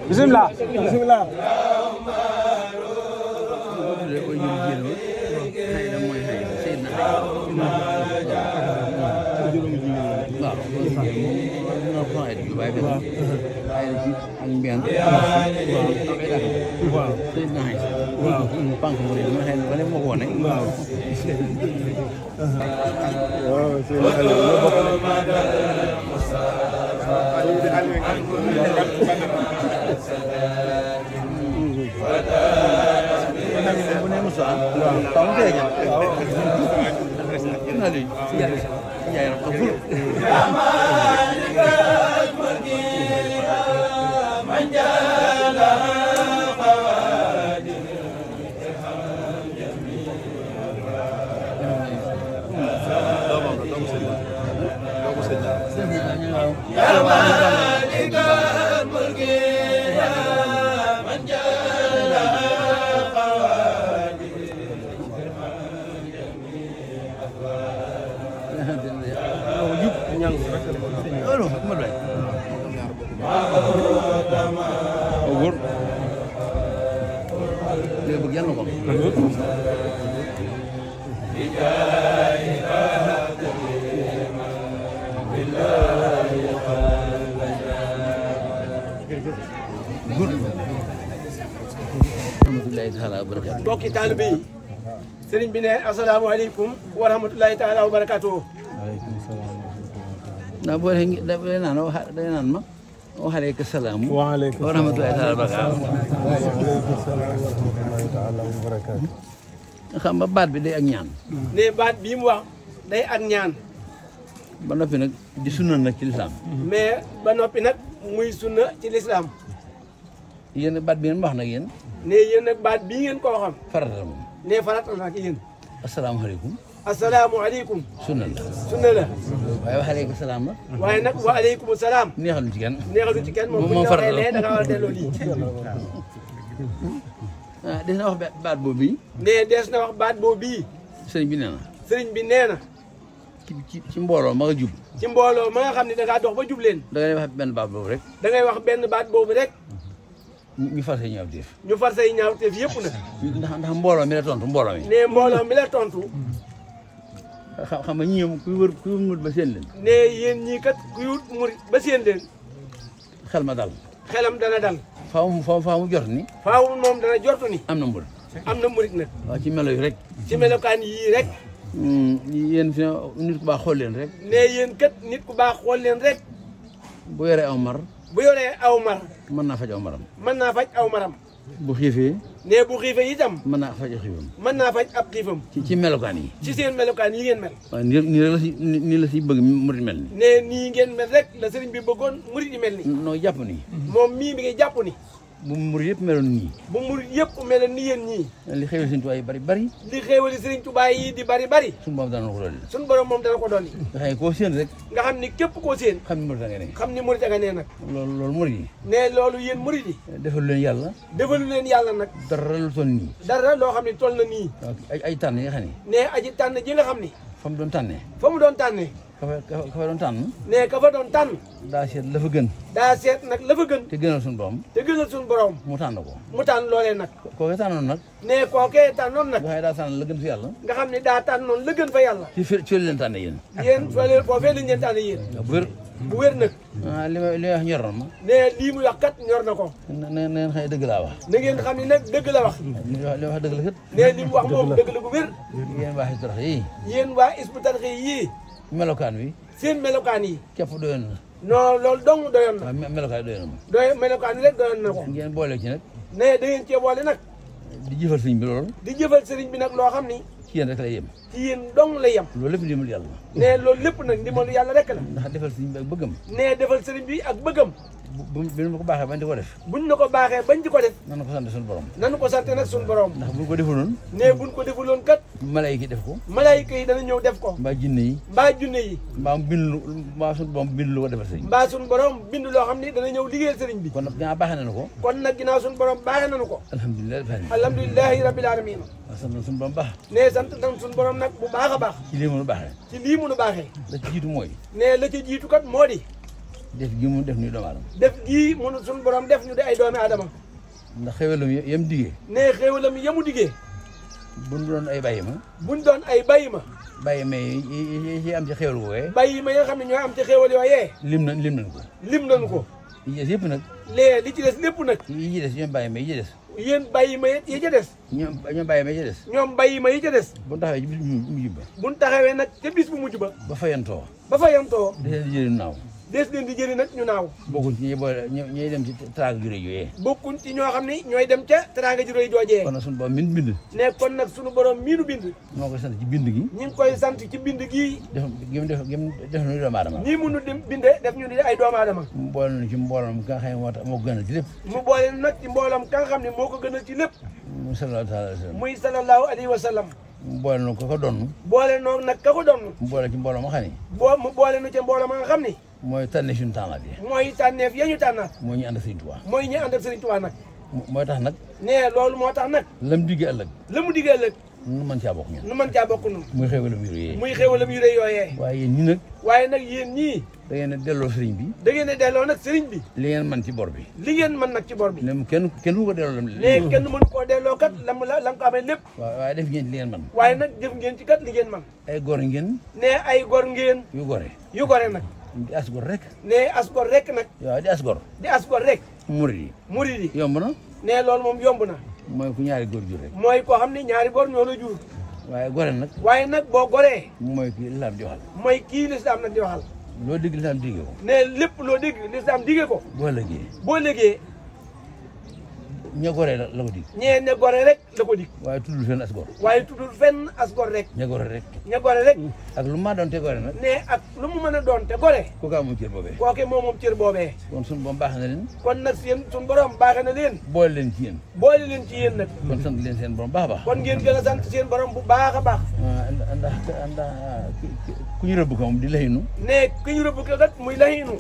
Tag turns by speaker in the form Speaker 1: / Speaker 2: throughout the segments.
Speaker 1: Bismillah. Bismillah.
Speaker 2: Bokki taalibe yi sëriñ bi ne asalaamaaleykum wa rahmatulahi taala wa barakaatuhu.
Speaker 3: ndax boo dee naan ma waaleykum salaam wa rahmatulahi taala wa barakaatuhu. xam nga baat bi day ak ñaan.
Speaker 2: ne baat bii mu wax day ak ñaan.
Speaker 3: ba noppi nag di sunna nag ci lislaam.
Speaker 2: mais ba noppi nag muy sunna ci lislaam.
Speaker 3: yéen baat bi ngeen wax nag yéen.
Speaker 2: ne yéen nag baat bii ngeen koo xam.
Speaker 3: farata moom.
Speaker 2: ne farata la nag yéen.
Speaker 3: asalaamaaleykum.
Speaker 2: asalaamaaleykum.
Speaker 3: sunna la.
Speaker 2: sunna la.
Speaker 3: waaye waaleykum salaam la.
Speaker 2: waaye nag waaleykum salaam.
Speaker 3: neexalu ci kenn.
Speaker 2: neexalu ci kenn moom bu ñu la waxee lee da nga war a delloo lii.
Speaker 3: ah des na wax baat boobu bii.
Speaker 2: ne des na wax baat boobu bii.
Speaker 3: sëriñ bi nee na.
Speaker 2: sëriñ bi nee na.
Speaker 3: ci mbooloo ma nga jub.
Speaker 2: ci mbooloo ma nga xam ne da ngaa dox ba jub leen.
Speaker 3: da ngay wax benn baat boobu rek.
Speaker 2: da ngay wax benn baat boobu rek.
Speaker 3: ñu far say ñaawteef.
Speaker 2: ñu far say ñaawteef yëpp na.
Speaker 3: ndax mbooloo mi la tontu mbooloo mi.
Speaker 2: ne mbooloo mi la tontu.
Speaker 3: xam nga ñi kuy wër murit ba seen leen.
Speaker 2: ne yéen ñii kat kuy wut murit ba seen leen.
Speaker 3: xel ma dal.
Speaker 2: xelam dana dal.
Speaker 3: faaw mu jot ni.
Speaker 2: faaw moom dana jortu ni.
Speaker 3: am na murit.
Speaker 2: am na murit nag.
Speaker 3: waaw ci melo yi rek.
Speaker 2: ci melokaan yii rek.
Speaker 3: yéen fi nit ku baax xool leen rek.
Speaker 2: ne yéen kat nit ku baax xool leen rek.
Speaker 3: bu yoree aw mar.
Speaker 2: bu yoree aw mar.
Speaker 3: mën naa faj aw maram.
Speaker 2: mën naa faj aw maram.
Speaker 3: bu xiifee.
Speaker 2: ne bu xiifee itam.
Speaker 3: mën naa faj xiifam.
Speaker 2: mën naa faj ab xiifam.
Speaker 3: ci melokaan yi.
Speaker 2: ci seen melokaan yi ngeen mel.
Speaker 3: waaw nii la si bëgg murit mel ni.
Speaker 2: ne nii ngeen mel rek la sëriñ bi bëggoon murit yi mel ni.
Speaker 3: noo jàpp nii.
Speaker 2: moom mii mi ngi jàpp ni.
Speaker 3: bu murit yëpp meloon nii.
Speaker 2: bu murit yëpp meloon ni yéen ñii.
Speaker 3: li xéewali Sëriñ Tuubaa yi bari.
Speaker 2: li xéewali Sëriñ Tuubaa yi di bari.
Speaker 3: suñu borom dana ko dolli.
Speaker 2: suñu borom moom dana ko dolli.
Speaker 3: nga xam ne koo séen rek.
Speaker 2: nga xam ni képp koo séen.
Speaker 3: xam ni murit a nga ne.
Speaker 2: xam ni murit a nga ne nag.
Speaker 3: loolu murit yi.
Speaker 2: ne loolu yéen murit yi.
Speaker 3: defalu leen yàlla.
Speaker 2: defalu leen yàlla nag.
Speaker 3: dara lu toll nii.
Speaker 2: dara loo xam ne toll na nii.
Speaker 3: ay tànn yi nga xam ne.
Speaker 2: ne aji tànn ji nga xam ni.
Speaker 3: fa mu doon tànnee.
Speaker 2: fa mu doon tànnee.
Speaker 3: ka fa doon tànn.
Speaker 2: ne ka fa doon tànn.
Speaker 3: daa seet la fa gën.
Speaker 2: daa seet nag la fa gën.
Speaker 3: te gënal suñu borom.
Speaker 2: te gënal suñu borom.
Speaker 3: mu tànn ko.
Speaker 2: mu tànn loolee nag.
Speaker 3: kooke tànnoon nag.
Speaker 2: ne kookee tànnoon nag.
Speaker 3: nga xam ne daa tànn la gën fi yàlla.
Speaker 2: nga xam ne daa tànnoon la gën fa yàlla.
Speaker 3: ci leen tànne yéen.
Speaker 2: yéen foofee lañ leen tànne yéen.
Speaker 3: bu wér.
Speaker 2: bu wér nag.
Speaker 3: li may wax ñor na ma.
Speaker 2: ne lii muy wax kat ñor na ko.
Speaker 3: na ngeen xam ne dëgg laa wax.
Speaker 2: na ngeen xam ne nag dëgg la wax.
Speaker 3: li wax dëgg la kat.
Speaker 2: ne li mu wax moom dëgg la bu wér.
Speaker 3: yéen waa Hizbut Tarqiyyah yii.
Speaker 2: yéen waa Hizbut Tarqiyyah yii.
Speaker 3: melokaan wi.
Speaker 2: seen melokaan yi.
Speaker 3: képp doyoon na.
Speaker 2: non loolu dong doyoon na.
Speaker 3: waaw melokaan yi doyoon na ma.
Speaker 2: melokaan yi rek doyoon na ko.
Speaker 3: ngeen boole ci nag.
Speaker 2: ne da ngeen cee boole nag
Speaker 3: di jëfal sëriñ bi loolu
Speaker 2: di jëfal sëriñ bi nag loo xam ni
Speaker 3: ci yéen rek lay yem
Speaker 2: ci yéen dong la yem
Speaker 3: loolu lépp ndimbalu yàlla
Speaker 2: ne loolu lépp nag ndimbalu yàlla rek la
Speaker 3: ndax defal sëriñ bi ak bëggam
Speaker 2: ne defal sëriñ bi ak bëggam
Speaker 3: bu ñu ko baaxee bañ di ko def
Speaker 2: buñ na ko baaxee bañ di ko def
Speaker 3: nanu ko sant suñu borom
Speaker 2: nanu ko sant nag suñu borom
Speaker 3: ndax bu ñu ko defuloon
Speaker 2: ne buñ ko defuloon kat
Speaker 3: malayka yi def ko
Speaker 2: malaayika yi dana ñëw def ko
Speaker 3: mbaa jinne yi
Speaker 2: mbaa junne yi
Speaker 3: mbaa suñu borom bind lu ko defal sëriñ
Speaker 2: mbaa suñu borom bind loo xam ni dana ñëw liggéeyal sëriñ bi
Speaker 3: kon nag ginnaaw baaxee nañu ko
Speaker 2: kon nag ginnaaw suñu borom baaxee nañu ko alhamdulilahi rabbil alamin
Speaker 3: sant na suñu borom baax
Speaker 2: ne sant nañ suñu borom nag bu baax a baax
Speaker 3: ci lii mënu baaxee
Speaker 2: ci lii mënu baaxee
Speaker 3: la ci jiitu mooy
Speaker 2: ne la ci jiitu kat moo di
Speaker 3: def gi mu def nuy doomu aadama
Speaker 2: def gii mënu suñu borom def ñu di ay doomi aadama
Speaker 3: ndax xéwalam yam digee
Speaker 2: ne xéewalam yamu diggee
Speaker 3: buñ doon ay bàyyi ma
Speaker 2: buñ doon ay bàyyi ma
Speaker 3: bàyyi ma yi am ci xéwal woowee
Speaker 2: bàyyi ma yi nga xam ne ñooy am ci xéewal yooyee
Speaker 3: lim nañ ko
Speaker 2: lim nañu ko
Speaker 3: yi des yëpp nag
Speaker 2: lee li ci des lépp nag
Speaker 3: yi ci des ñoom bàyyi ma yi ci des
Speaker 2: yéen bàyyi ma yi ca des
Speaker 3: ñoom bàyyi ma yi ci des
Speaker 2: ñoom bàyyi ma yi ca des
Speaker 3: buñ taxawee ci bis bu mujj ba
Speaker 2: buñ taxawee nag ca bis bu mujj ba
Speaker 3: ba fayantoo
Speaker 2: ba fa yamtoo
Speaker 3: desee di jëriñ naaw
Speaker 2: des leen di jëri nag ñu naaw
Speaker 3: bokkuñ ci ñooy dem ci teraanga ju rëy yooyee
Speaker 2: bokkuñ ci ñoo xam ni ñooy dem ca teraanga ju rëy joojee
Speaker 3: kon nag suñu borom min bind
Speaker 2: ne kon nag suñu borom miinu bind
Speaker 3: moo koy sant ci bind gi
Speaker 2: ñi ngi koy sant ci bind gii
Speaker 3: def nuy doomu aadama
Speaker 2: nii munu di binde def ñu di ay doomu aadama
Speaker 3: mu boole na ci mbooloom ka nga xam ne moo ko gënal ci lépp
Speaker 2: mu boole nag ci mboolam ka nga xam ne moo ko gënal ci lépp
Speaker 3: mu sallallahu alayhi wa sallam
Speaker 2: muy sallallahu alayhi wa sallam
Speaker 3: mu boole na ko donn
Speaker 2: boole noonu nag ka ko doon
Speaker 3: mu boole ci mbooloo ma xam ne
Speaker 2: mu boole na ca mbooloo ma nga xam ni
Speaker 3: mooy tànne suñu tànnaat yi
Speaker 2: mooy tànneef ya ñu tànnaat
Speaker 3: mooy ñu ànd Sëriñ Tuubaa
Speaker 2: mooy ñu ànd ak Sëriñ Tuubaa nag
Speaker 3: mooy tax nag
Speaker 2: ne loolu moo tax nag
Speaker 3: lam diggee ëllëg
Speaker 2: la mu diggee ëllëg
Speaker 3: nu mën caa bokk ñun
Speaker 2: nu mën caa bokk nun
Speaker 3: muy xéwalam yu rëy
Speaker 2: muy xéwalam yu rëy yooyee
Speaker 3: waaye yéen ñi nag
Speaker 2: waaye nag yéen ñii
Speaker 3: da ngeen a delloo sëriñ bi
Speaker 2: da ngeen a delloo nag sëriñ bi
Speaker 3: li ngeen man ci bor bi
Speaker 2: li ngeen mën nag ci bor bi
Speaker 3: ne kenn du ko delloo lam
Speaker 2: léegi kenn mënu koo delloo kat la nga ko amee lépp
Speaker 3: waaye def ngeen ci li ngeen man
Speaker 2: waaye nag jëf ngeen ci kat li ngeen man
Speaker 3: ay gor ngeen
Speaker 2: ne ay gor ngeen
Speaker 3: yu gore
Speaker 2: yu gore nag
Speaker 3: di as gor rek
Speaker 2: ne as gor rek nag
Speaker 3: waaw di as gor
Speaker 2: di as gor rek
Speaker 3: murid
Speaker 2: murid yi
Speaker 3: yomb na
Speaker 2: ne loolu moom yomb na
Speaker 3: mooy ku ñaari góor jur rek
Speaker 2: mooy koo xam ne ñaari góor ñoo la jur
Speaker 3: waaye gore nag
Speaker 2: waaye nag boo goree
Speaker 3: mooy kii lislaam di waxal
Speaker 2: mooy kii lislaam nag di waxal
Speaker 3: loo dégg lislaam digge ko
Speaker 2: ne lépp loo dégg lislaam digge ko
Speaker 3: boo lëggee
Speaker 2: boo légee
Speaker 3: ña goree la ko dig
Speaker 2: ñee ne gore rek la ko dig
Speaker 3: waaye tuddul fenn as gor
Speaker 2: waaye tuddul fenn as gor rek
Speaker 3: ña gore rek
Speaker 2: ña gore rek
Speaker 3: ak lu ma doon te gore nag
Speaker 2: ne ak lu mu mën a doon te gore
Speaker 3: kooku amul cër boobee
Speaker 2: kooke moom cër boobee
Speaker 3: kon suñu boom baax na leen
Speaker 2: kon nag seen suñu borom baaxe na leen
Speaker 3: boole leen ci yéen
Speaker 2: boole leen ci yéen nag
Speaker 3: kon sant leen seen borom baax a baax
Speaker 2: kon ngeen gën a sant seen borom bu baax a baax
Speaker 3: ndax ku ñu rëbb ko moom di layinu
Speaker 2: ne ku ñu rëbb ko kat muy layinu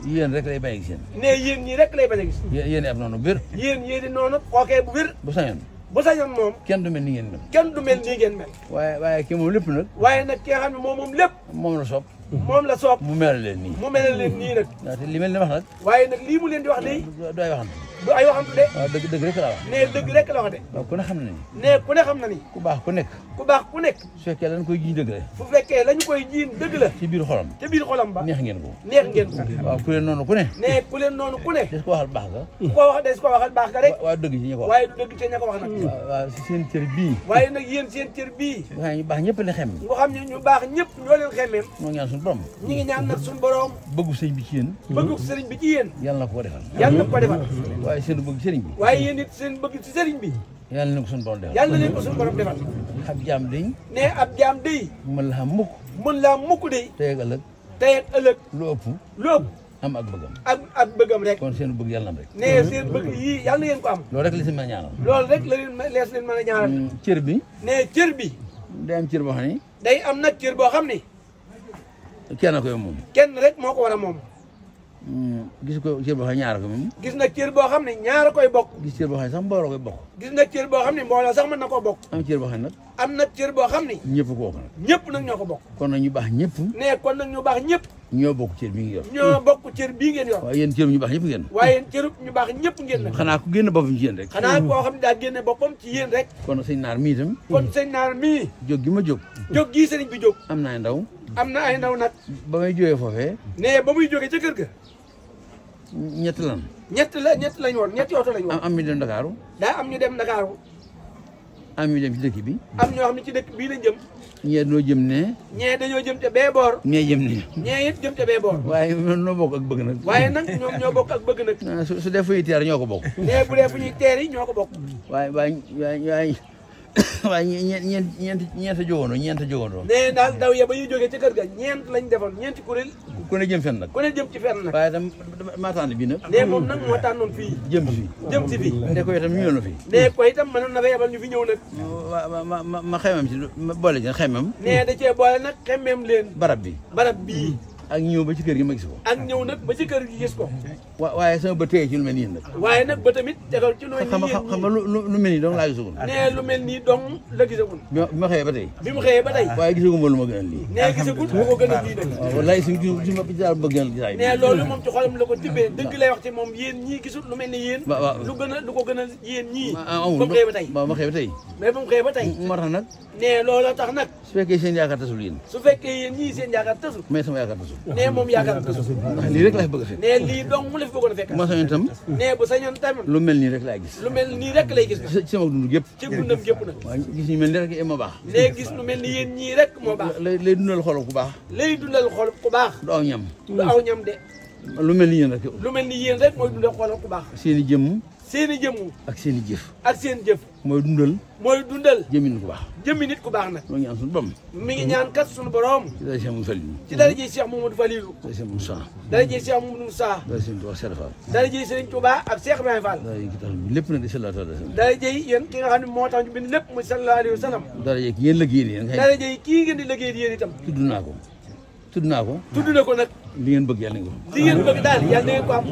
Speaker 3: yéen rek lay bàyyi gis yéen
Speaker 2: ne yéen ñii rek lay bañ a gis
Speaker 3: yéen ab noonu bir
Speaker 2: yéen yéen di noonu kookee bu bir
Speaker 3: bu sañoon
Speaker 2: bu sañoon moom
Speaker 3: kenn du mel ni ngeen mel
Speaker 2: kenn du mel nii ngeen mel
Speaker 3: waaye kii moom lépp nag
Speaker 2: waaye nag ki nga xam ne moom lépp
Speaker 3: moom la soob
Speaker 2: moom la soob
Speaker 3: mu melal leen nii
Speaker 2: mu melal leen nii nag
Speaker 3: ndaxte li mel ni wax nag
Speaker 2: waaye nag lii mu leen di wax de
Speaker 3: du ay waxam
Speaker 2: du ay waxantu de
Speaker 3: waaw dëgg rek la wax
Speaker 2: ne dëgg rek la wax de
Speaker 3: waaw ku ne xam na ni
Speaker 2: ne ku ne xam na ni
Speaker 3: ku baax ku nekk
Speaker 2: ku baax ku nekk
Speaker 3: su fekkee dañ koy jiñ dëgg la
Speaker 2: fu fekkee lañu koy jiin dëgg la
Speaker 3: ci biir xolam
Speaker 2: ca biir xolam ba
Speaker 3: neex ngeen ko
Speaker 2: neex ngeen ko
Speaker 3: waaw ku leen noonu ku ne
Speaker 2: ne ku leen noonu ku ne
Speaker 3: des ko waxal baax ga
Speaker 2: ku ko wax des ko waxal baax ga rek
Speaker 3: waaw dëgg ci ñi ko wax
Speaker 2: waaye du dëgg ca ña ko wax nag
Speaker 3: waaw si seen cër bii
Speaker 2: waaye nag yéen seen cër bii
Speaker 3: nga xam ne ñu baax ñëpp la xem
Speaker 2: nga xam ne ñu baax ñëpp ñoo leen xemmeem
Speaker 3: moo ñaan suñu borom
Speaker 2: ñi ngi ñaan nag suñu borom
Speaker 3: bëggu sëñ bi ci yéen
Speaker 2: bëggu sëriñ bi ci yéen
Speaker 3: yàlla na ko defal
Speaker 2: yàlla na ko defal
Speaker 3: waaye seen bëgg sëriñ bi
Speaker 2: waaye yéen it seen bëgg ci sëriñ bi
Speaker 3: yàlla na ko suñu borom defal
Speaker 2: yàlla na leen ko suñu borom defal
Speaker 3: ab jaam dañ
Speaker 2: ne ab jaam day
Speaker 3: mën la xam mukk
Speaker 2: mën laa mukk day
Speaker 3: tey ak ëllëg
Speaker 2: tey ak ëllëg
Speaker 3: lu ëpp
Speaker 2: lu ëpp
Speaker 3: am ak bëggam
Speaker 2: ak bëggam rek
Speaker 3: kon seen bëgg yàlla na am rek
Speaker 2: ne seen bëgg yii yàlla na ngeen ko am
Speaker 3: loolu rek li si mën a ñaanal
Speaker 2: loolu rek la leen lees leen mën a ñaanal
Speaker 3: cër bi
Speaker 2: ne cër bi
Speaker 3: day am cër boo xam ne
Speaker 2: day am nag cër boo xam ni
Speaker 3: kenn koy moom
Speaker 2: kenn rek moo ko war a moom
Speaker 3: gis ko cër boo xam ne ñaar ko moom
Speaker 2: gis nag cër boo xam ne ñaar a koy bokk
Speaker 3: gis cër boo xam ne sax mbooloo koy bokk
Speaker 2: gis nag cër boo xam ne mbooloo sax mën na koo bokk
Speaker 3: am cër boo xam ne nag
Speaker 2: am nag cër boo xam ni
Speaker 3: ñëpp ko bokk nag
Speaker 2: ñëpp nag ñoo ko bokk
Speaker 3: kon nag ñu baax ñëpp
Speaker 2: ne kon nag ñu baax ñëpp
Speaker 3: ñoo bokk cër bi ngi yor
Speaker 2: ñoo bokk cër bii ngeen yor
Speaker 3: waaye yéen cër ñu baax ñëpp ngeen
Speaker 2: waaye yéen cërub ñu baax ñëpp ngeen nag
Speaker 3: xanaa ku génn boppam ci yéen rek
Speaker 2: xanaa koo xam ne daa génne boppam ci yéen rek
Speaker 3: kon sëñ naar mii itam
Speaker 2: kon sëñ naar mii
Speaker 3: jóg gi ma jóg
Speaker 2: jóg gii sëriñ bi jóg
Speaker 3: am naa ndaw
Speaker 2: am na ay ndaw nag
Speaker 3: ba may jógee foofee
Speaker 2: ne ba muy jógee ca kër ga
Speaker 3: ñett lan
Speaker 2: ñett lañ woon ñetti oto lañ woon
Speaker 3: am ñu dem Ndakaaru
Speaker 2: daa am ñu dem Ndakaaru
Speaker 3: am ñu dem ci dëkk bi.
Speaker 2: am ñoo xam ne ci dëkk bii lañ jëm.
Speaker 3: ñee dañoo jëm ne.
Speaker 2: ñee dañoo jëm ca bee boor.
Speaker 3: ñee jëm ne.
Speaker 2: ñee it jëm ca bee boor.
Speaker 3: waaye noo bokk ak bëgg nag.
Speaker 2: waaye nag ñoom ñoo bokk ak bëgg nag.
Speaker 3: su dee fu ñuy teer ñoo ko bokk.
Speaker 2: nee bu dee fu ñuy teer yi ñoo ko bokk.
Speaker 3: waaye ñeent jógandoo.
Speaker 2: nee daal daw ya ba ñuy jógee ci kër ga ñeent lañ defoon ñeenti kuréel.
Speaker 3: ku ne jëm fenn nag.
Speaker 2: ku ne jëm ci fenn nag.
Speaker 3: waaye tam maa tànn bii nag.
Speaker 2: nee moom nag moo tànnoon fii.
Speaker 3: jëm si fii.
Speaker 2: jëm si fii.
Speaker 3: ne ko itam ñu ñëw na fi.
Speaker 2: nee ko itam mënoon na fa yebal ñu fi ñëw nag.
Speaker 3: ma xemam ci ma boole ci xemam.
Speaker 2: nee da cee boole nag xemmeem leen.
Speaker 3: barab bii. ak ñëw ba ci kër gi ma gis ko.
Speaker 2: ak ñëw nag ba ci kër gi gis ko.
Speaker 3: waaye sama bët tey ci lu mel nii nag.
Speaker 2: waaye nag ba tamit tegal ci lu mel nii
Speaker 3: xam nga lu mel nii dong laa gisagul.
Speaker 2: nee lu mel nii dong la gisagul.
Speaker 3: bi ma xëyee ba tey.
Speaker 2: bi mu xëyee ba tey.
Speaker 3: waaye gisagul ma lu ma gënal lii.
Speaker 2: nee gisagul bu ko gënal lii nag.
Speaker 3: waaw wallaay si ma daal ma gënal gisaay.
Speaker 2: nee loolu moom ci xolam la ko tibbee dëgg lay wax ci moom yéen ñii gisul lu mel ni yéen. lu ko gënal yéen ñii. ba mu xëyee ba tey.
Speaker 3: ba ma xëyee ba tey.
Speaker 2: mais ba mu xëyee ba tey.
Speaker 3: moo tax nag.
Speaker 2: nee looloo tax nag.
Speaker 3: su fekkee seen yaakaar tasul yéen.
Speaker 2: su fekkee yéen ñii seen yaakaar tasul.
Speaker 3: mais sama yaakaar tasul.
Speaker 2: nee moom yaakaar tasul.
Speaker 3: ndax lii rek laa fi bëgg a fekk.
Speaker 2: nee lii dong mu la fi bëggoon a fekk.
Speaker 3: ma sañoon tam.
Speaker 2: nee bu sañoon tamit.
Speaker 3: lu mel nii rek laa gis.
Speaker 2: lu mel nii rek lay gis.
Speaker 3: ci sama dund gépp.
Speaker 2: ci dundam gépp nag.
Speaker 3: waaw gis ñu mel ni rek moo baax.
Speaker 2: nee gis lu mel ni yéen ñii rek moo baax.
Speaker 3: lay dundal xol ku baax.
Speaker 2: lay dundal xol ku baax.
Speaker 3: du aw ñam.
Speaker 2: du aw ñam de.
Speaker 3: lu mel ni yéen rek.
Speaker 2: lu mel ni yéen rek mooy dundal xol ku baax.
Speaker 3: seen i jëmm.
Speaker 2: seen i jëmm.
Speaker 3: ak seen i jëf.
Speaker 2: ak seen jëf.
Speaker 3: mooy dundal.
Speaker 2: mooy dundal.
Speaker 3: jëmmi nit ku baax.
Speaker 2: jëmmi nit ku baax nag.
Speaker 3: loolu ñaan suñu borom.
Speaker 2: mi ngi ñaan kat suñu borom.
Speaker 3: ci dara Cheikh Mamadou Falilou.
Speaker 2: ci dara ji Cheikh Mamadou Falilou.
Speaker 3: dara Cheikh Moussa.
Speaker 2: dara ji Cheikh Mamadou Moussa.
Speaker 3: dara Serigne Touba Cheikh Fall.
Speaker 2: dara ji Serigne Touba ak Cheikh Ibrahima Fall.
Speaker 3: dara yi ki tax lépp nag di sallallahu alayhi wa sallam.
Speaker 2: dara ji yéen ki nga xam ne moo tax ñu bind lépp muy sallallahu alayhi wa sallam.
Speaker 3: dara yi yéen liggéey yéen.
Speaker 2: dara ji kii ngeen di liggéey yéen itam.
Speaker 3: tudd naa ko. tudd
Speaker 2: na ko nag.
Speaker 3: li ngeen bëgg yàlla ngeen ko.
Speaker 2: li ngeen bëgg daal yàlla na ngeen ko am.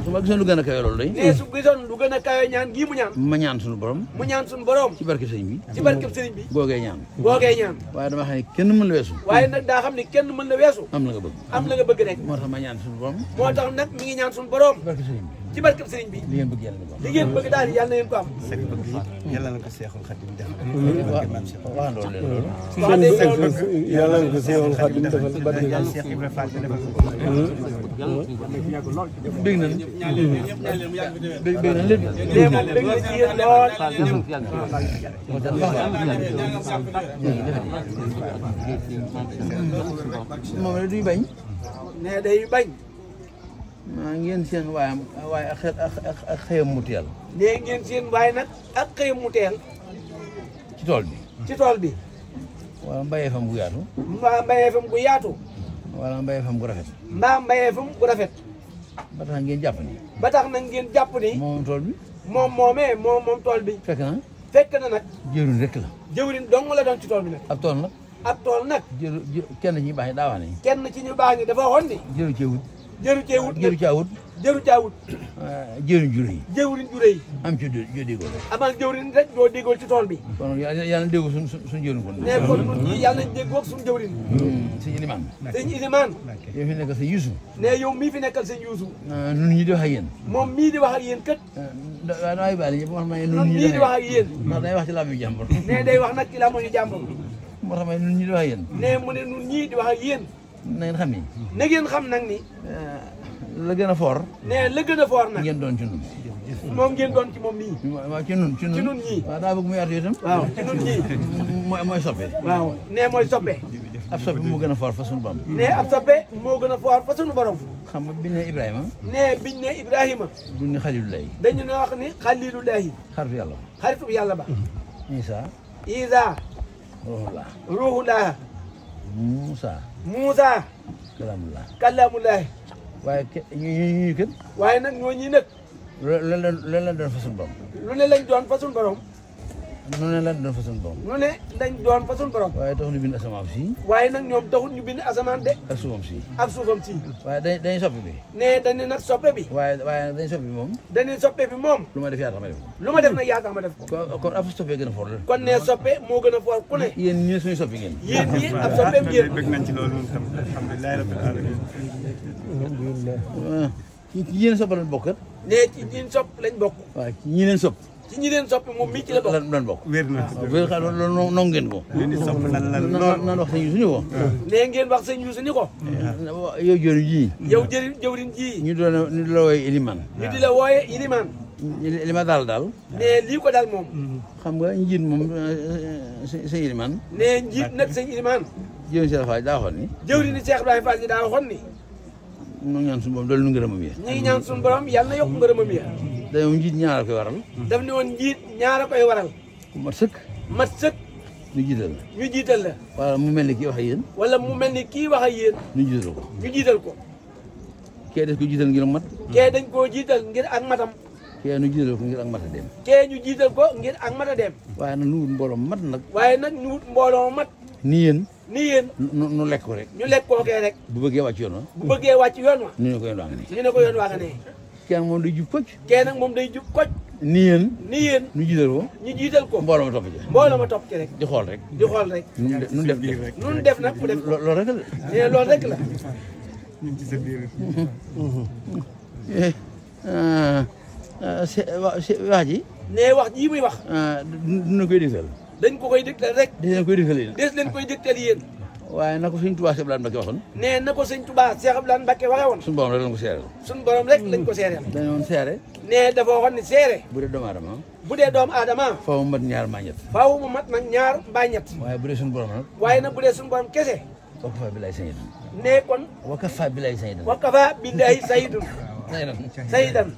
Speaker 3: su ma gisoon lu gën a kawe loolu day.
Speaker 2: nee su gisoon lu gën a kawe ñaan gii mu ñaan.
Speaker 3: ma ñaan suñu borom.
Speaker 2: mu ñaan suñu borom.
Speaker 3: ci barke sëriñ bi.
Speaker 2: ci barke sëriñ bi.
Speaker 3: googee ñaan.
Speaker 2: googee ñaan.
Speaker 3: waaye dama xam ne kenn mën la weesu.
Speaker 2: waaye nag daa xam ne kenn mën la weesu.
Speaker 3: am la nga bëgg.
Speaker 2: am la nga bëgg rek.
Speaker 3: moo tax ma ñaan suñu borom.
Speaker 2: moo tax nag mi ngi ñaan suñu borom.
Speaker 3: ci barke sëriñ bi.
Speaker 2: ci barke sëriñ bi.
Speaker 3: li ngeen bëgg yàlla ngeen ko am.
Speaker 2: li ngeen bëgg daal yàlla na ngeen ko am.
Speaker 4: sëriñ bëgg yàlla na ko Seexul Xadim def.
Speaker 3: waaw loolu leen loolu.
Speaker 1: yàlla na ko Seexul Xadim defal barke
Speaker 4: yàlla Seex Ibra Fall defal ko.
Speaker 3: dégg nañ. dégg nañ lépp.
Speaker 2: léegi moom dégg na ci yéen lool.
Speaker 3: moom la duy bañ.
Speaker 2: ne day bañ.
Speaker 3: ngeen seen waaye ak xëyam mu teel.
Speaker 2: nee ngeen seen waaye nag ak xëyam mu teel.
Speaker 3: ci tool bi.
Speaker 2: ci tool bi.
Speaker 3: wala mbayee fam gu yaatu.
Speaker 2: mbaa mbayee fam gu yaatu.
Speaker 3: wala mbayee fam gu rafet.
Speaker 2: mbaa mbayee fam gu rafet.
Speaker 3: ba tax ngeen jàpp ni.
Speaker 2: ba tax nag ngeen jàpp ni.
Speaker 3: moom tool bi.
Speaker 2: moom tool bi. fekk na nag.
Speaker 3: jëwriñ rek la.
Speaker 2: jëwriñ dong la doon ci tool bi nag.
Speaker 3: ab tool nag.
Speaker 2: ab tool nag.
Speaker 3: kenn ci ñu baax ñi daa wax ne.
Speaker 2: kenn ci ñu baax ñi dafa waxoon ni.
Speaker 3: jëru cee wut.
Speaker 2: jëru cee wut.
Speaker 3: jëru caa wut.
Speaker 2: jëru caa wut.
Speaker 3: jëwriñ ju rëy.
Speaker 2: jëwriñ ju rëy.
Speaker 3: am ci joo déggoo rek.
Speaker 2: amal jëwriñ rek doo déggoo ci tool bi.
Speaker 3: kon yàlla na déggoo suñu jëwriñ kon.
Speaker 2: ne kon ñun ñii yàlla nañ déggoo ak suñu jëwriñ.
Speaker 3: sëñ Ilimaan.
Speaker 2: sëñ Ilimaan.
Speaker 3: yow fi nekkal sëñ Yuusu.
Speaker 2: ne yow mii fi nekkal sëñ Yuusu.
Speaker 3: nun ñi di wax ak yéen.
Speaker 2: moom mii di wax ak yéen kat.
Speaker 3: waaw damay baal ñëpp wax ma ne
Speaker 2: nun ñii di wax ak yéen.
Speaker 3: ndax day wax ci làmmiñu jàmbur.
Speaker 2: ne day wax nag ci làmmiñu jàmbur.
Speaker 3: moo tax ma ne nun ñi di wax ak yéen.
Speaker 2: ne mu ne nun ñii di wax ak yéen.
Speaker 3: na ngeen xam ni.
Speaker 2: na ngeen xam nag ni.
Speaker 3: la gën a foor.
Speaker 2: ne la gën a foor nag.
Speaker 3: ngeen doon ci nun.
Speaker 2: moom ngeen doon ci moom mii.
Speaker 3: waaw ci nun
Speaker 2: ñii.
Speaker 3: waaw daa bëgg mu yaatu itam.
Speaker 2: waaw ci nun ñii.
Speaker 3: mooy soppe.
Speaker 2: waaw ne mooy soppe.
Speaker 3: ab soppe moo gën a foor fa suñu borom.
Speaker 2: ne ab soppe moo gën a foor fa suñu borom.
Speaker 3: xam nga biñ ne Ibrahima.
Speaker 2: ne biñ ne Ibrahima.
Speaker 3: duñ ne Xalilullahi.
Speaker 2: dañu ne wax ni Xalilullahi.
Speaker 3: xaritu yàlla.
Speaker 2: xaritu yàlla ba.
Speaker 3: Isa.
Speaker 2: Isa.
Speaker 3: Ruhullah.
Speaker 2: Ruhullah.
Speaker 3: Musa.
Speaker 2: Musa.
Speaker 3: Kalamullah.
Speaker 2: Kalamullahi.
Speaker 3: waaye ñu kët.
Speaker 2: waaye nag ñoo ñii nag.
Speaker 3: loolu la doon fa suñu borom.
Speaker 2: lu ne lañ doon fa suñu borom.
Speaker 3: lu ne lañ doon fa suñu borom.
Speaker 2: lu ne lañ doon fa suñu borom.
Speaker 3: waaye taxul ñu bind asamaan si.
Speaker 2: waaye nag ñoom taxul ñu bind asamaan de.
Speaker 3: ak suufam si.
Speaker 2: ak suufam si.
Speaker 3: waaye dañuy soppi bi.
Speaker 2: ne dañu nag soppe bi.
Speaker 3: waaye dañuy soppi bi moom.
Speaker 2: dañuy soppe bi moom.
Speaker 3: lu ma def yaa tax ma def ko.
Speaker 2: lu ma def nag yaa tax ma def ko.
Speaker 3: kon ab soppee gën a foor la.
Speaker 2: kon ne soppe moo gën a foor ku ne.
Speaker 3: yéen ñii suñu soppi ngeen.
Speaker 2: yéen ñii ab soppeem ngeen.
Speaker 4: bëgg nañ ci loolu tam alhamdulilah rabbil alamin.
Speaker 3: ci yéen sopp lañ bokk.
Speaker 2: ne ci ñiin sopp lañ bokk.
Speaker 3: waaw ci ñi leen sopp.
Speaker 2: ci ñi leen soppi moom mii ci la bokk.
Speaker 3: lan bokk.
Speaker 4: wér na.
Speaker 3: wér xam loolu nongu ngeen ko.
Speaker 4: li ni sopp lan la
Speaker 3: naan wax sëñ suñu ko.
Speaker 2: ne ngeen wax sëñ Yuusu ni ko.
Speaker 3: yow jëriñ ji.
Speaker 2: yow jëwriñ ji.
Speaker 3: ñu doon la wooye Ilimaan.
Speaker 2: ñu di la wooye Ilimaan.
Speaker 3: li ma daal daal.
Speaker 2: ne lii ko daal moom.
Speaker 3: xam nga njiit moom sëñ Ilimaan.
Speaker 2: ne njiit nag sëñ Ilimaan.
Speaker 3: jëwriñ Cheikh Fall daa waxoon ni.
Speaker 2: jëwriñ Cheikh Ibrahima Fall ji daa waxoon ni.
Speaker 3: ñu ngi ñaan suñu borom doole nu ngërëmam ya.
Speaker 2: ñu ngi ñaan suñu borom yàlla na yokk ngërëmam ya.
Speaker 3: dañoo njiit ñaara koy waral.
Speaker 2: daf ne woon njiit ñaara koy waral.
Speaker 3: ku mat sëkk.
Speaker 2: mat sëkk.
Speaker 3: ñu jiital la.
Speaker 2: ñu jiital la.
Speaker 3: wala mu mel ni kii wax ak yéen.
Speaker 2: wala mu mel ni kii wax ak yéen.
Speaker 3: ñu jiital ko.
Speaker 2: ñu jiital ko.
Speaker 3: kee des ko jiital ngir mat.
Speaker 2: kee dañ koo jiital ngir ak matam.
Speaker 3: kee ñu jiital ko ngir ak mat a dem.
Speaker 2: kee ñu jiital ko ngir ak mat a dem.
Speaker 3: waaye nag nu wut mbooloo mat nag.
Speaker 2: waaye nag ñu wut mbooloo mat.
Speaker 3: ni yéen.
Speaker 2: ni yéen.
Speaker 3: nu lekk ko rek.
Speaker 2: ñu lekk kookee rek.
Speaker 3: bu bëggee wàcc yoon wa.
Speaker 2: bu bëggee wàcc yoon wa.
Speaker 3: ñu ne ko yoon waa nga nii.
Speaker 2: ñu ne ko yoon waa nga ne.
Speaker 3: kenn moom day jub kocc.
Speaker 2: kee nag moom day jub kocc.
Speaker 3: ni yéen.
Speaker 2: ni yéen.
Speaker 3: ñu jiital ko.
Speaker 2: ñu jiital ko.
Speaker 3: mbooloo ma topp ci.
Speaker 2: mbooloo ma topp ci rek.
Speaker 3: di xool rek.
Speaker 2: di xool rek.
Speaker 3: nu def rek.
Speaker 2: nun def nag mu def.
Speaker 3: loolu rek la.
Speaker 2: nee loolu rek la.
Speaker 4: ci sa biir.
Speaker 3: wax ji.
Speaker 2: nee wax jii muy wax.
Speaker 3: dina koy dégtal.
Speaker 2: dañ ko koy dégtal rek.
Speaker 3: des leen koy dégtal yéen.
Speaker 2: des leen koy dégtal yéen.
Speaker 3: waaye na ko sëñ Tuubaa Cheikh Abdoulaye Mbacké waxoon.
Speaker 2: nee na ko sëñ Tuubaa Cheikh Abdoulaye Mbacké waxee woon.
Speaker 3: suñu borom rek lañ ko seeral.
Speaker 2: suñu borom rek lañ ko seereel.
Speaker 3: dañoo seere.
Speaker 2: nee dafa waxoon ni seere.
Speaker 3: bu dee doomu aadama.
Speaker 2: bu dee doomu aadama.
Speaker 3: faaw mu mat ñaar maa ñett.
Speaker 2: faaw mu mat nag ñaar mbaa ñett.
Speaker 3: waaye bu dee suñu borom nag.
Speaker 2: waaye nag bu dee suñu borom kese.
Speaker 3: wakafa billahi sayyidun.
Speaker 2: nee kon.
Speaker 3: wakafa billahi sayyidun.
Speaker 2: wakafa billahi sayyidun. sayyidan.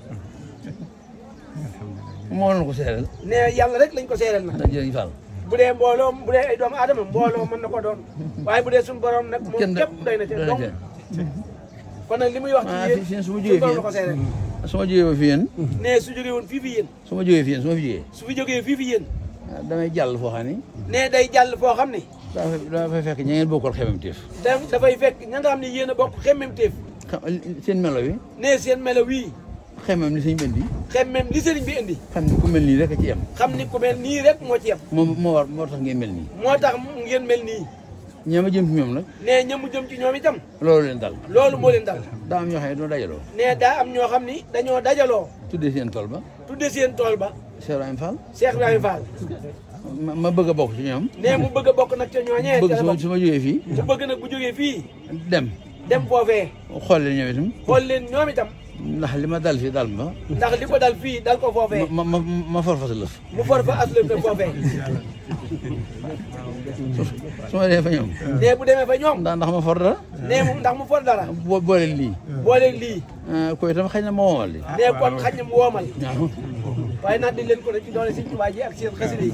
Speaker 3: moo leen ko seeral.
Speaker 2: nee yàlla rek lañ ko seereel nag.
Speaker 3: ndax jërëjëf Fall.
Speaker 2: bu dee mbooloo bu dee ay doomu aadama mbooloo mën na ko doon. waaye bu dee suñu borom nag moom képp doy na ca donc. kon nag li muy wax ci yéen.
Speaker 3: su ma jógee
Speaker 2: suñu borom la ko seereel.
Speaker 3: su ma jógee ba fi yéen.
Speaker 2: nee su jógee woon fii fi yéen.
Speaker 3: su ma jógee fi yéen su ma fi jógee.
Speaker 2: su fi jógee fii fi yéen.
Speaker 3: damay jàll foo xam ni.
Speaker 2: nee day jàll foo xam ni.
Speaker 3: daa fay fekk ña ngeen bokkal xemam téef.
Speaker 2: dafay fekk ña nga xam ne yéen a bokk xemmem téef.
Speaker 3: seen melo wi.
Speaker 2: nee seen melo wii.
Speaker 3: xemam li sëñ bi indi.
Speaker 2: xemmem li sëriñ bi indi.
Speaker 3: xam ni ku mel nii rek a ci yem.
Speaker 2: xam ni ku mel nii rek moo ci yem.
Speaker 3: moo tax ngeen mel nii.
Speaker 2: moo tax ngeen mel nii.
Speaker 3: ña ma jëm ci ñoom nag.
Speaker 2: nee ña mu jëm ci ñoom itam.
Speaker 3: loolu leen dal.
Speaker 2: loolu moo leen dal.
Speaker 3: daa am ñoo xam ne dañoo dajaloo.
Speaker 2: nee daa am ñoo xam ni dañoo dajaloo.
Speaker 3: tuddee seen tool ba.
Speaker 2: tuddee seen tool ba.
Speaker 3: Cheikh Ibrahima Fall.
Speaker 2: Cheikh Ibrahima Fall.
Speaker 3: ma bëgg a bokk ci ñoom.
Speaker 2: nee mu bëgg a bokk nag ca ñooñee.
Speaker 3: bëgg su ma jógee fii.
Speaker 2: mu bëgg nag bu jógee fii.
Speaker 3: dem
Speaker 2: foofee.
Speaker 3: xool leen ñoom itam.
Speaker 2: xool leen ñoom itam.
Speaker 3: ndax li ma dal fii dal ma.
Speaker 2: ndax li ko dal fii dal ko foofee.
Speaker 3: ma for fa sa lëf.
Speaker 2: mu for fa as lëf nag foofee.
Speaker 3: su ma demee fa ñoom.
Speaker 2: nee bu demee fa ñoom.
Speaker 3: ndax ma for dara.
Speaker 2: nee moom ndax mu for dara.
Speaker 3: boole lii.
Speaker 2: boole lii.
Speaker 3: koy itam xëy na ma woomal li.
Speaker 2: nee kon xaj na mu woomal.
Speaker 3: waaw.
Speaker 2: waaye naan di leen ko rek ci doole Sëñ Tuubaa ji ak seen xasida yi.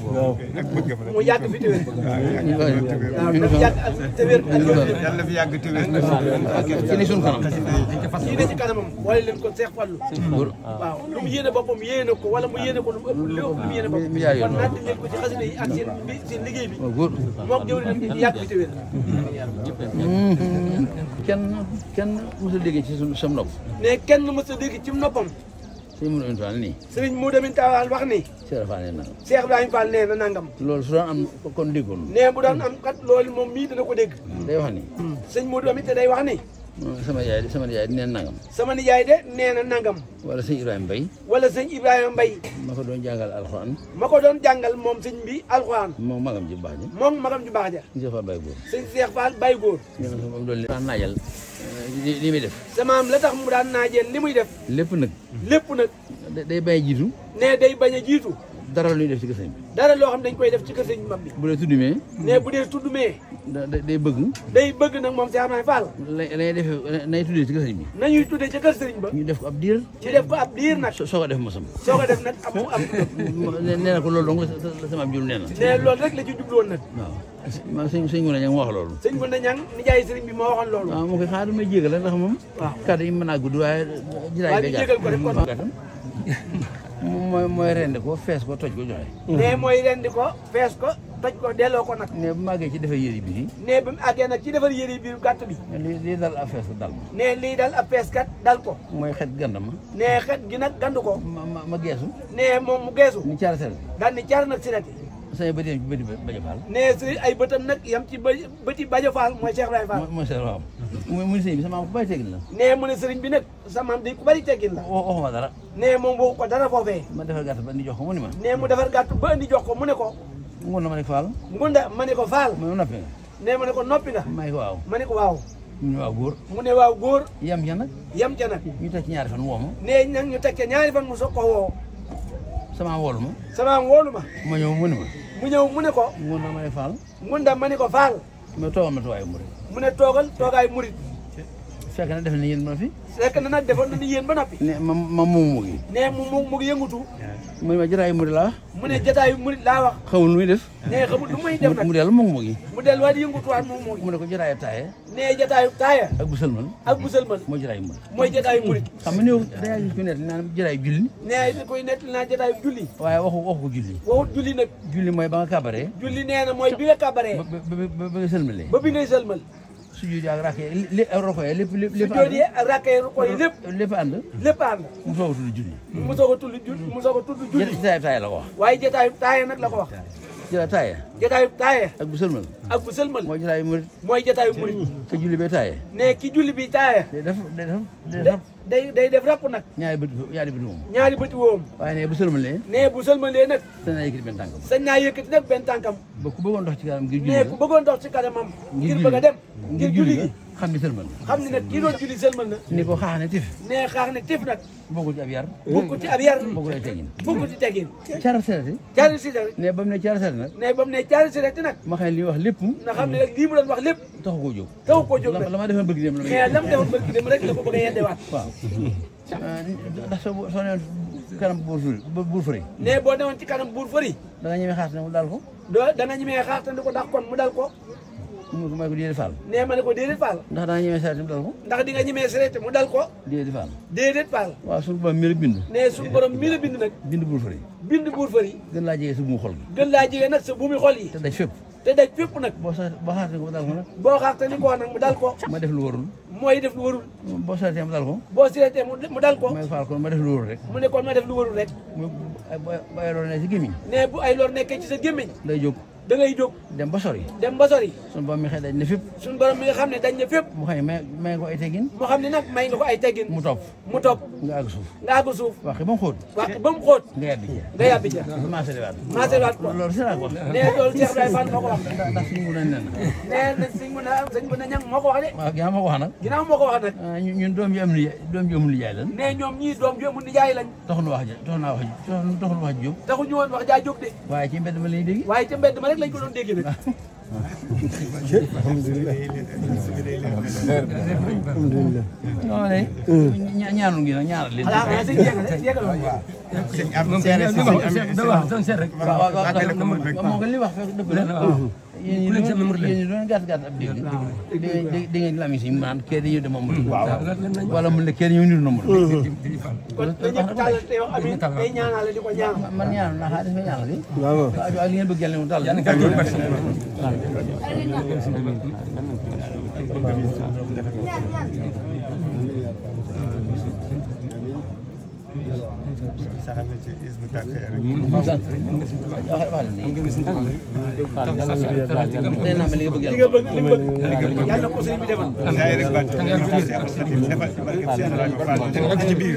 Speaker 2: mu yàgg fi téwér. waaw dafa yàgg ak téwér ak
Speaker 4: yàlla fi yàgg téwér.
Speaker 3: ci ni suñu kanam.
Speaker 2: kii ne ci kanamam boole leen ko Seex Fallu. waaw lu mu yéene boppam yéene ko wala mu yéene ko lu mu ëpp lu mu yéene boppam. kon naan di leen ko ci xasida yi ak seen liggéey bi. moom jëwriñam di yàgg fi téwér.
Speaker 3: kenn mos a déggee ci suñu sam nopp.
Speaker 2: ne kenn mos a dégg ci noppam.
Speaker 3: sëñ Modou Aminta Fall nii.
Speaker 2: sëriñ Modou Aminta Fall wax ni.
Speaker 3: Cheikh Fall nee na.
Speaker 2: Cheikh Ibrahima Fall nee na nangam.
Speaker 3: loolu su doon am kon déggoon.
Speaker 2: nee bu doon am kat loolu moom mii dana ko dégg.
Speaker 3: day wax ni.
Speaker 2: sëñ Modou Aminta day wax ni.
Speaker 3: sama nijaay di neen nangam.
Speaker 2: sama nijaay de nee na nangam.
Speaker 3: wala sëñ Ibrahima Mbaye.
Speaker 2: wala sëñ Ibrahima Mbaye.
Speaker 3: ma ko doon jàngal alxuraan.
Speaker 2: ma ko doon jàngal moom sëñ bi alxuraan.
Speaker 3: moom magam ji baax ja.
Speaker 2: moom magam ju baax ja.
Speaker 3: Cheikh Fall Baye Góor.
Speaker 2: sëñ Cheikh Fall Baye Góor.
Speaker 3: ñu ne moom loolu daan naajal li muy def.
Speaker 2: samaam la tax mu daan naajeel li muy def.
Speaker 3: lépp nag.
Speaker 2: lépp nag.
Speaker 3: day bañ a jiitu.
Speaker 2: nee day bañ a jiitu.
Speaker 3: dara lu ñuy def ci kër sëñ bi.
Speaker 2: dara loo xam dañ koy def ci kër sëñ mag bi.
Speaker 3: bu dee tuddumee.
Speaker 2: nee bu dee tuddumee.
Speaker 3: day bëgg.
Speaker 2: day bëgg nag moom Cheikh Ibrahima Fall.
Speaker 3: lay defee nay tuddee ci kër sëñ bi.
Speaker 2: nañuy tuddee ca kër sëriñ ba.
Speaker 3: ñu def ko ab diir.
Speaker 2: ñu def ko ab diir nag.
Speaker 3: soo ko def mosam.
Speaker 2: soo ko def nag am.
Speaker 3: nee na ko loolu dong la sama jur nee na.
Speaker 2: nee loolu rek la ci jubluwoon nag.
Speaker 3: waaw man sëñ Ngounda Niang ma wax loolu.
Speaker 2: sëñ Ngounda Niang nijaay sëriñ bi moo waxoon loolu.
Speaker 3: waaw moo koy xaar may jégal la ndax moom. waaw kàddu yi mën naa gudd waaye.
Speaker 2: waaye ñu jégal ko rek kon.
Speaker 3: mooy rendi ko fees ko toj ko joxe.
Speaker 2: nee mooy rendi ko fees ko toj ko delloo ko nag.
Speaker 3: nee bu màggee ci defar yëri biir yi.
Speaker 2: nee ba mu àggee nag ci defar yëri biir gàtt bi.
Speaker 3: lii dal ab fees dal ma.
Speaker 2: nee lii dal ab fees kat dal ko.
Speaker 3: mooy xet gand ma.
Speaker 2: nee xet gi nag gandu ko.
Speaker 3: ma geesu.
Speaker 2: nee moom mu geesu.
Speaker 3: ni caara seret.
Speaker 2: daal ni caara nag seret.
Speaker 3: say bët yam ci bëti Baja Fall.
Speaker 2: nee si ay bëtam nag yam ci bëti Baja Fall mooy Cheikh Ibrahima Fall.
Speaker 3: mooy Cheikh waaw. mu ne sëriñ bi sama maam ku bari teggin la.
Speaker 2: nee mu ne sëriñ bi nag sa maam di ku bari teggin la.
Speaker 3: waxuma dara.
Speaker 2: nee moom waxu ko dara foofee.
Speaker 3: ma defar gàtt ba indi jox ko mu ni ma.
Speaker 2: nee mu defar gàtt ba indi jox ko mu ne ko.
Speaker 3: Ngunda ma ne Fall.
Speaker 2: Ngunda ma ne ko Fall.
Speaker 3: ma noppi nga.
Speaker 2: nee ma ne ko noppi nga.
Speaker 3: ma ne ko waaw.
Speaker 2: ma ne ko waaw.
Speaker 3: mu ne waaw góor.
Speaker 2: mu ne waaw góor.
Speaker 3: yam ca nag.
Speaker 2: yam ca nag.
Speaker 3: ñu teg ci ñaari fan woo ma.
Speaker 2: nee nag ñu teg ca ñaari fan mu soog ko woo.
Speaker 3: sama wóolu ma.
Speaker 2: sama wóolu ma.
Speaker 3: ma ñëw mu ne ma.
Speaker 2: mu ñëw mu ne ko.
Speaker 3: mun na ma ne Fall.
Speaker 2: mun da ma ne ko Fall.
Speaker 3: mais toogal ma toogaayu murit.
Speaker 2: mu ne toogal toogaayu murit.
Speaker 3: fekk na def na yéen ba fi.
Speaker 2: fekk na nag defoon na ni yéen ba noppi.
Speaker 3: ne ma mu ngi.
Speaker 2: ne mu ngi yëngutu.
Speaker 3: mu ne ma jotaayu murit laa wax.
Speaker 2: mu ne jotaayu murit laa wax.
Speaker 3: xamul lu muy def.
Speaker 2: ne xamul lu muy def nag.
Speaker 3: mu dellu mu ngi.
Speaker 2: mu delluwaat yëngutuwaat mu ngi.
Speaker 3: mu ne ko jotaayu taaye.
Speaker 2: ne jotaayu taaya.
Speaker 3: ak bu sëlmal.
Speaker 2: ak bu sëlmal.
Speaker 3: mooy jotaayu murit.
Speaker 2: mooy jotaayu murit.
Speaker 3: xam nga néew dañaa gis ku nekk naan jotaayu julli.
Speaker 2: ne koy nettali naa jotaayu julli.
Speaker 3: waaye waxu ko julli.
Speaker 2: waxut julli nag.
Speaker 3: julli mooy ba nga kabaree.
Speaker 2: julli nee na mooy bi nga kabaree.
Speaker 3: ba nga sëlmalee.
Speaker 2: ba bi ngay sëlmal.
Speaker 3: sujjóot ak rakkee rokoyee lépp
Speaker 2: sujjóot yi ak rakkee rokoyee
Speaker 3: lépp ànd.
Speaker 2: lépp ànd.
Speaker 3: mu soog a tudd julli.
Speaker 2: mu soog a tudd julli mu soog a tudd julli.
Speaker 3: jotaayu taaya la ko wax.
Speaker 2: waaye jotaayu taaya nag la ko wax.
Speaker 3: jotaayu taaya.
Speaker 2: jotaayu taaya.
Speaker 3: ak bu sëlmal.
Speaker 2: ak bu sëlmal.
Speaker 3: mooy jotaayu murit.
Speaker 2: mooy jotaayu murit.
Speaker 3: ka julli bee taaya.
Speaker 2: ne ki julli bi taaya. day def rapp nag.
Speaker 3: ñaari bët woom.
Speaker 2: ñaari bëti woom.
Speaker 3: waaye ne bu sëlmalee.
Speaker 2: ne bu sëlmalee nag.
Speaker 3: sañ naa yëkkati benn tànkam.
Speaker 2: sañ naa yëkkati nag benn tànkam.
Speaker 3: ba ku bëggoon dox ci kanam ngir julli
Speaker 2: ne ku bëggoon dox ci kanamam. ngir bëgg a dem. ngir julli gi
Speaker 3: xam ni sëlmal.
Speaker 2: xam ni nag kii doon julli sëlmal na.
Speaker 3: ni ko xaax ne tif.
Speaker 2: ne xaax ne tif nag.
Speaker 3: bokkul ci ab yar.
Speaker 2: bokkul ci ab yar.
Speaker 3: bokkul ay teggin.
Speaker 2: bokkul ci teggin.
Speaker 3: caara sereti.
Speaker 2: caari si rek.
Speaker 3: ne ba mu ne caara sereti nag.
Speaker 2: ne ba mu ne caari si rek nag.
Speaker 3: ma xam ne li wax lépp.
Speaker 2: na xam ne nag lii mu doon wax lépp.
Speaker 3: taxu koo jóg.
Speaker 2: taxu koo jóg nag
Speaker 3: la ma defoon bëgg dem la ma.
Speaker 2: mais la mu defoon bëgg dem rek la ko bëgg a yeddewaat.
Speaker 3: waaw. ndax soo newoon kanam buur fëri.
Speaker 2: ne boo newoon ci kanam buur fëri.
Speaker 3: da nga ñemee xaas ne mu daal ko.
Speaker 2: da nga ñemee xaas te ko ndax kon mu dal ko.
Speaker 3: mu may ko déedéet Fall.
Speaker 2: nee ma ne ko déedéet Fall.
Speaker 3: ndax da nga ñemee sareet mu dal ko.
Speaker 2: ndax di nga ñemee sareet mu dal ko.
Speaker 3: déedéet Fall.
Speaker 2: déedéet Fall.
Speaker 3: waaw suñu borom mi la bind.
Speaker 2: nee suñu borom mi la bind nag.
Speaker 3: bind buur fëri.
Speaker 2: bind buur fëri.
Speaker 3: gën laa jege sa buumu xol gi.
Speaker 2: gën laa jege nag sa buumi xol yi.
Speaker 3: te daj fépp.
Speaker 2: te daj fépp nag.
Speaker 3: boo xaasee ko mu dal ko nag.
Speaker 2: boo xaasee ni ko nag mu dal ko.
Speaker 3: ma def lu warul.
Speaker 2: mooy def lu warul.
Speaker 3: boo sareetee mu dal ko.
Speaker 2: boo sareetee mu dal ko.
Speaker 3: may Fall kon ma def lu warul rek.
Speaker 2: mu ne kon ma def lu warul rek.
Speaker 3: bu ay lor ne si gémmiñ.
Speaker 2: ne bu ay lor nekkee ci sa gémmiñ.
Speaker 3: day jóg.
Speaker 2: da ngay jóg.
Speaker 3: dem ba sori.
Speaker 2: dem ba sori.
Speaker 3: suñu borom mi xëy dañ ne fépp.
Speaker 2: suñu borom mi nga xam ne dañ ne fépp.
Speaker 3: mu xëy may ko ay teggin.
Speaker 2: mu xam ne nag may nga ko ay teggin.
Speaker 3: mu topp. nga àgg suuf.
Speaker 2: nga àgg suuf.
Speaker 3: wax ba mu xóot.
Speaker 2: wax ba mu xóot.
Speaker 3: nga yàbbi ca.
Speaker 2: nga yàbbi ca.
Speaker 3: maasaliwaat.
Speaker 2: maasaliwaat ko.
Speaker 3: loolu si laa ko wax.
Speaker 2: nee loolu Cheikh Ibrahima Fall moo ko wax.
Speaker 3: ndax suñu mun a nen.
Speaker 2: nee na sëñ bu ne ñang moo ko wax de.
Speaker 3: waaw ginnaaw moo ko wax nag.
Speaker 2: ginnaaw moo ko wax nag.
Speaker 3: ñun doom ji amul nijaay lan.
Speaker 2: nee ñoom ñii doom ji amul nijaay lañ.
Speaker 3: taxul wax jóg.
Speaker 2: taxuñu woon wax jaa jóg de.
Speaker 3: waaye ci mbedd ma lañuy dégg.
Speaker 2: waaye ci mbedd ma rek lañ ko doon dégg nag.
Speaker 1: alhamdulilah.
Speaker 3: non de. ñaanu ngi nag ñaanal leen.
Speaker 2: voilà sëñ yéegal
Speaker 3: moo ko li wax fekk dëgg la. yéen ñi doon gàtt gàtt ab dégg. da ngeen lami si naan kee dañuy dem amul. wala mu ne kee dañuy niru nombre.
Speaker 2: kon ñëpp tàllal te wax amiin day ñaanal di ko ñaan.
Speaker 3: man ñaanu naa xaalis ma ñaanal li.
Speaker 1: waaw
Speaker 3: ak li ngeen bëgg yàlla mu tàll.
Speaker 4: saxal na ci isbu tàkkee rek.
Speaker 3: nee naa ma li nga bëgg
Speaker 2: li nga bëgg li nga bëgg yàlla ko sëriñ bi defal.
Speaker 4: ngay rek baat defal ci barke Cheikh Ibrahima Fall ci biir